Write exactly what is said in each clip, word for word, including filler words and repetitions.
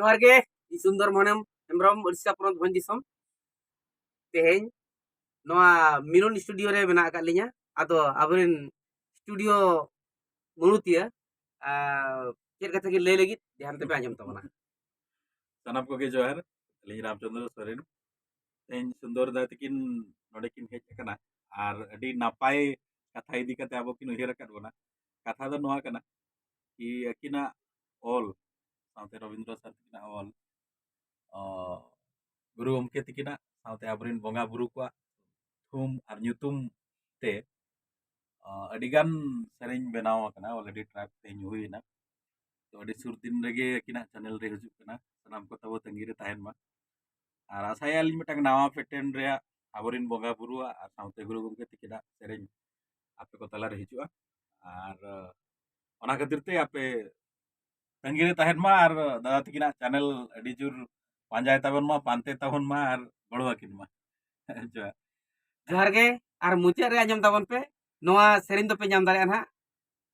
ᱡᱚᱦᱟᱨ ᱜᱮ, ᱤᱧ ᱥᱩᱱᱫᱚᱨ ᱢᱳᱦᱚᱱ ᱦᱮᱢᱵᱨᱚᱢ, ᱳᱰᱤᱥᱟ ᱯᱚᱱᱚᱛ ᱵᱷᱚᱸᱡᱽ ᱫᱤᱥᱚᱢ᱾ ᱛᱮᱦᱮᱧ ᱱᱚᱣᱟ ᱢᱤᱞᱚᱱ ᱥᱴᱩᱰᱤᱭᱳ ᱨᱮ ᱢᱮᱱᱟᱜ ᱟᱠᱟᱫ ᱞᱤᱧᱟ᱾ ᱟᱫᱚ ᱟᱵᱚᱨᱮᱱ ᱥᱴᱩᱰᱤᱭᱳ ᱢᱩᱬᱩᱛᱤᱭᱟᱹ, ᱟᱨ ᱪᱮᱫ ᱠᱟᱛᱷᱟ ᱠᱤᱱ ᱞᱟᱹᱭ ᱞᱟᱹᱜᱤᱫ, ᱫᱷᱮᱭᱟᱱ ᱛᱮᱯᱮ ᱟᱸᱡᱚᱢ ᱛᱟᱵᱚᱱᱟ᱾ ᱥᱟᱱᱟᱢ ᱠᱚᱜᱮ ᱡᱚᱦᱟᱨ, ᱟᱹᱞᱤᱧ ᱨᱟᱢᱪᱚᱸᱫᱽᱨᱚ ᱥᱚᱨᱮᱱ᱾ ᱛᱮᱦᱮᱧ ᱥᱩᱱᱫᱚᱨ ᱫᱟ ᱛᱟᱹᱠᱤᱱ ᱱᱚᱰᱮ ᱠᱤᱱ ᱦᱮᱡ ᱟᱠᱟᱱᱟ, ᱟᱨ ᱟᱹᱰᱤ ᱱᱟᱯᱟᱭ ᱠᱟᱛᱷᱟ ᱤᱫᱤ ᱠᱟᱛᱮ ᱟᱵᱚ ᱠᱤᱱ ᱩᱭᱦᱟᱹᱨ ᱟᱠᱟᱫ ᱵᱚᱱᱟ᱾ ᱠᱟᱛᱷᱟ ᱫᱚ ᱱᱚᱣᱟ ᱠᱟᱱᱟ ᱠᱤ ᱟᱹᱠᱤᱱᱟᱜ ᱚᱞ ᱥᱟᱶᱛᱮ ᱨᱚᱵᱤᱱᱫᱨᱚ ᱥᱟᱨ ᱛᱟᱹᱠᱤᱱᱟᱜ ᱚᱞ, ᱚ, ᱜᱩᱨᱩ ᱜᱚᱢᱠᱮ ᱛᱟᱹᱠᱤᱱᱟᱜ ᱥᱟᱶᱛᱮ ᱟᱵᱚᱨᱮᱱ ᱵᱚᱸᱜᱟ ᱵᱩᱨᱩ ᱠᱚᱣᱟᱜ ᱛᱷᱩᱢ ᱟᱨ ᱧᱩᱛᱩᱢ ᱛᱮ, ᱚ, ᱟᱹᱰᱤᱜᱟᱱ ᱥᱮᱨᱮᱧ ᱵᱮᱱᱟᱣ ᱟᱠᱟᱱᱟ, already track ᱛᱮᱦᱮᱧ ᱦᱩᱭᱮᱱᱟ᱾ ᱛᱚ ᱟᱹᱰᱤ ᱥᱩᱨ ᱫᱤᱱ ᱨᱮᱜᱮ ᱟᱹᱠᱤᱱᱟᱜ ᱪᱮᱱᱮᱞ ᱨᱮ ᱦᱤᱡᱩᱜ ᱠᱟᱱᱟ, ᱥᱟᱱᱟᱢ ᱠᱚ ᱛᱟᱵᱚ ᱛᱟᱺᱜᱤ ᱨᱮ ᱛᱟᱦᱮᱱ ᱢᱟ᱾ ᱟᱨ ᱟᱥᱟᱭᱟᱞᱤᱧ ᱢᱤᱫᱴᱟᱝ ᱱᱟᱣᱟ ᱯᱮᱴᱮᱱ ᱨᱮᱭᱟᱜ ᱟᱵᱚᱨᱮᱱ ᱵᱚᱸᱜᱟ ᱵᱩᱨᱩᱣᱟᱜ ᱟᱨ ᱥᱟᱶᱛᱮ ᱜᱩᱨᱩ ᱜᱚᱢᱠᱮ ᱛᱟᱹᱠᱤᱱᱟᱜ ᱥᱮᱨᱮᱧ ᱟᱯᱮ ᱠᱚ ᱛᱟᱞᱟᱨᱮ ᱦᱤᱡᱩᱜᱼᱟ᱾ ᱟᱨ, ᱚᱱᱟ ᱠᱷᱟᱹᱛᱤᱨ ᱛᱮ ᱟᱯᱮ ᱛᱟᱺᱜᱤ ᱨᱮ ᱛᱟᱦᱮᱱ ᱢᱟ ᱟᱨ ᱫᱟᱫᱟ ᱛᱟᱹᱠᱤᱱᱟᱜ ᱪᱮᱱᱮᱞ ᱟᱹᱰᱤ ᱡᱳᱨ ᱯᱟᱸᱡᱟᱭ ᱛᱟᱵᱚᱱ ᱢᱟ, ᱯᱟᱱᱛᱮ ᱛᱟᱵᱚᱱ ᱢᱟ ᱟᱨ ᱜᱚᱲᱚ ᱟᱹᱠᱤᱱ ᱢᱟ᱾ ᱡᱚᱦᱟᱨ᱾ ᱡᱚᱦᱟᱨ ᱜᱮ, ᱟᱨ ᱢᱩᱪᱟᱹᱫ ᱨᱮ ᱟᱸᱡᱚᱢ ᱛᱟᱵᱚᱱ ᱯᱮ, ᱱᱚᱣᱟ ᱥᱮᱨᱮᱧ ᱫᱚᱯᱮ ᱧᱟᱢ ᱫᱟᱲᱮᱭᱟᱜᱼᱟ ᱱᱟᱦᱟᱜ᱾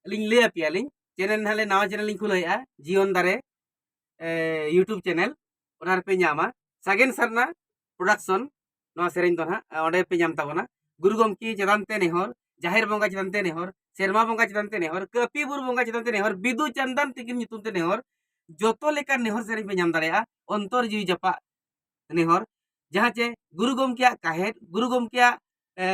ᱟᱹᱞᱤᱧ ᱞᱟᱹᱭ ᱟᱯᱮᱭᱟᱞᱤᱧ, ᱪᱮᱱᱮᱞ ᱱᱟᱦᱟᱜ ᱞᱮ, ᱱᱟᱣᱟ ᱪᱮᱱᱮᱞ ᱞᱤᱧ ᱠᱷᱩᱞᱟᱹᱣᱮᱫᱼᱟ, ᱡᱤᱭᱚᱱ ᱫᱟᱨᱮ, ᱮ, YouTube ᱪᱮᱱᱮᱞ, ᱚᱱᱟ ᱨᱮᱯᱮ ᱧᱟᱢᱟ᱾ ᱥᱟᱜᱮᱱ ᱥᱟᱨᱱᱟ ᱯᱨᱚᱰᱟᱠᱥᱚᱱ, ᱱᱚᱣᱟ ᱥᱮᱨᱮᱧ ᱫᱚ ᱱᱟᱦᱟᱜ, ᱚᱸᱰᱮ ᱯᱮ ᱧᱟᱢ ᱛᱟᱵᱚᱱᱟ᱾ ᱜᱩᱨᱩ ᱜᱚᱢᱠᱮ ᱪᱮᱛᱟᱱ ᱛᱮ ᱱᱮᱦᱚᱨ, ᱡᱟᱦᱮᱨ ᱵᱚᱸᱜᱟ ᱪᱮᱛᱟᱱ ᱛᱮ ᱱᱮᱦᱚᱨ, ᱥᱮᱨᱢᱟ ᱵᱚᱸᱜᱟ ᱪᱮᱛᱟᱱ ᱛᱮ ᱱᱮᱦᱚᱨ, ᱠᱟᱹᱯᱤ ᱵᱩᱨᱩ ᱵᱚᱸᱜᱟ ᱪᱮᱛᱟᱱ ᱛᱮ ᱱᱮᱦᱚᱨ, ᱵᱤᱫᱩ ᱪᱟᱸᱫᱟᱱ ᱛᱤᱠᱤᱱ ᱧᱩᱛᱩᱢ ᱛᱮ ᱱᱮᱦᱚᱨ, ᱡᱚᱛᱚ ᱞᱮᱠᱟᱱ ᱱᱮᱦᱚᱨ ᱥᱮᱨᱮᱧ ᱯᱮ ᱧᱟᱢ ᱫᱟᱲᱮᱭᱟᱜᱼᱟ᱾ ᱚᱱᱛᱚᱨ ᱡᱤᱣᱤ ᱡᱟᱯᱟᱜ ᱱᱮᱦᱚᱨ, ᱡᱟᱦᱟᱸ ᱪᱮ ᱜᱩᱨᱩ ᱜᱚᱢᱠᱮᱭᱟᱜ ᱠᱟᱦᱮᱫ, ᱜᱩᱨᱩ ᱜᱚᱢᱠᱮᱭᱟᱜ, ᱮ,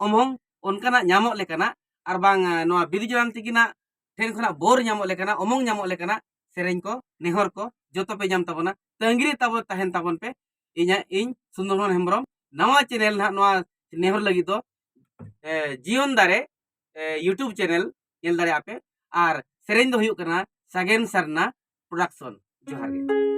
ᱚᱢᱚᱝ ᱚᱱᱠᱟᱱᱟᱜ ᱧᱟᱢᱚᱜ ᱞᱮᱠᱟᱱᱟᱜ, ᱟᱨ ᱵᱟᱝ, ᱮ, ᱱᱚᱣᱟ ᱵᱤᱫᱩ ᱪᱟᱸᱫᱟᱱ ᱛᱤᱠᱤᱱᱟᱜ ᱴᱷᱮᱱ ᱠᱷᱚᱱᱟᱜ ᱵᱳᱨ ᱧᱟᱢᱚᱜ ᱞᱮᱠᱟᱱᱟᱜ, ᱚᱢᱚᱝ ᱧᱟᱢᱚᱜ ᱞᱮᱠᱟᱱᱟᱜ ᱥᱮᱨᱮᱧ ᱠᱚ, ᱱᱮᱦᱚᱨ ᱠᱚ ᱡᱚᱛᱚ ᱯᱮ ᱧᱟᱢ ᱛᱟᱵᱚᱱᱟ᱾ ᱛᱟᱺᱜᱤ ᱨᱮ ᱛᱟᱵᱚ ᱛᱟᱦᱮᱱ ᱛᱟᱵᱚᱱ ᱯᱮ᱾ ᱤᱧᱟᱹᱜ, ᱤᱧ ᱥᱩᱱᱫᱚᱨ ᱢᱳᱦᱚᱱ ᱦᱮᱢᱵᱨᱚᱢ ᱱᱟᱣᱟ ᱪᱮᱱᱮᱞ ᱱᱟᱦᱟᱜ, ᱱᱚᱣᱟ ᱱᱮᱦᱚᱨ ᱞᱟᱹᱜᱤᱫ ᱫᱚ, ᱮ, ᱡᱤᱭᱚᱱ ᱫᱟᱨᱮ, ᱮ, YouTube ᱪᱮᱱᱮᱞ ᱧᱮᱞ ᱫᱟᱲᱮᱭᱟᱜᱼᱟ ᱯᱮ᱾ ᱟᱨ ᱥᱮᱨᱮᱧ ᱫᱚ ᱦᱩᱭᱩᱜ ᱠᱟᱱᱟ ᱥᱟᱜᱮᱱ ᱥᱟᱨᱱᱟ ᱯᱨᱚᱰᱟᱠᱥᱚᱱ᱾ ᱡᱚᱦᱟᱨ ᱜᱮ᱾